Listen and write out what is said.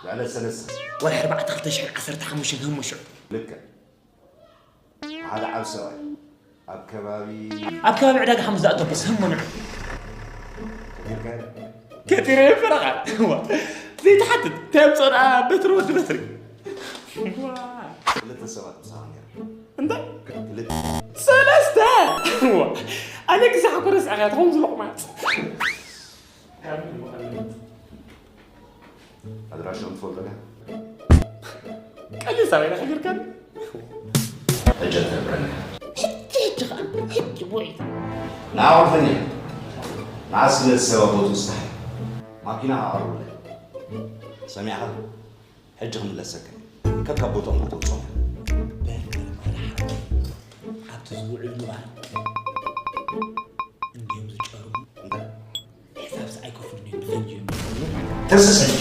ልዕሊ ሰለስተ። ወርሒ ኣርባዕተ ክልተ ሽሕን ዓሰርተ ሓሙሽተን ህሙሽዑ። ልክዕ። ሓደ ዓብ ሰብኣይ ኣብ ከባቢ ኣብ ከባቢ ዕዳጋ ሓሙስ ዝኣተኩስ ህሙንዑ። ከቲርካዮ። ከቲረ የፈረኻ። ዘይትሓትት እንታይ ኣምፅኦ ደኣ በትሪ ወዲ በትሪ። ክልተ ሰባት ምሳኻ ነይሮም። እንታይ? ክልተ። ሰለስተ። ኣነ ግዜ ሓኮረ ስዕኻ ትኸውን ዝለቑማት። ኣድራሽኦም ትፈልጦ ዶ? ቀሊል ሳበይ ኢኻ ጌርካኒ። ሕጂ ተብረና። ሕጂ ሕጂ ኸኣ ሕጂ ቦይ። ንዓኹም ፈኒ ንዓስ ነቲ ሰብ ኣብ ቦትኡ ስታሕ ማኪና ኣቕርቡለይ። ሰሚዕኻ? ሕጂ ክምለሰካ ከካብ ቦትኦም ከተውፅኦም። ኣብቲ ዝውዕሉ ባር እንዲዮም ዝጨርሙ። እንታይ? ሕሳብስ ኣይከፍሉን እዮም ብፈንጂ እዮም ዝጨርሙ። ተስሰ